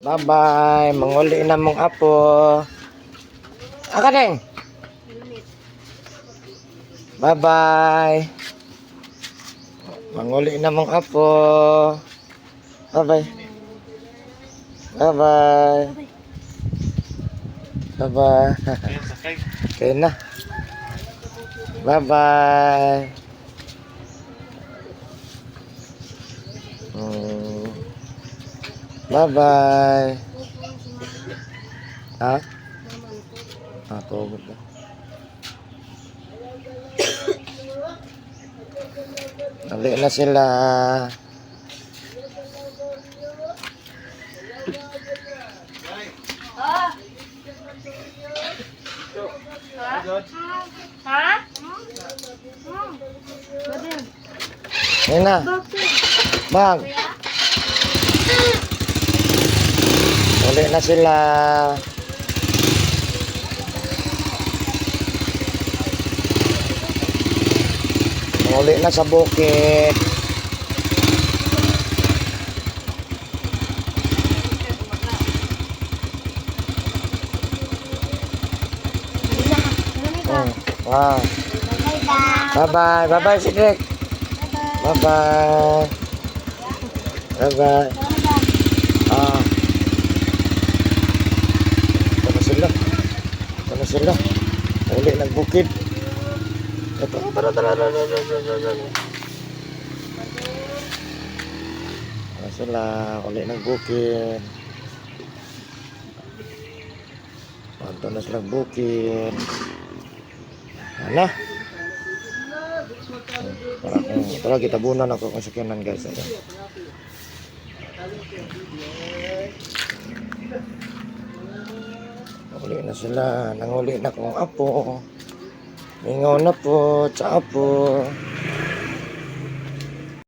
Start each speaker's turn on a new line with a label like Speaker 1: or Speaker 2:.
Speaker 1: Bye-bye. Manguli na mong apo. Aka ding. Bye-bye. Manguli na mong apo. Bye-bye. Bye-bye. Bye-bye. Okay na. Bye-bye. Bye-bye. Ha? Ah, tugod na. Uli na sila.
Speaker 2: Ha?
Speaker 1: Ayun na. Bag. Uli na sila. Uli na sa bukid. Wow. Bye-bye. Bye-bye, Cedric. Bye-bye. Bye-bye. Ah. Ito na sila. Ito na sila. Uli ng bukid. Tara, tara, tara, tara, tara, tara, tara. Ito na sila. Uli ng bukid. Ito na sila bukid. Ano? Tara, kung, tara, gitabunan ako kung sakyanan, guys. Ayan. Uli na sila. Nanguli na kong apo. Mingaw na po. Sa apo.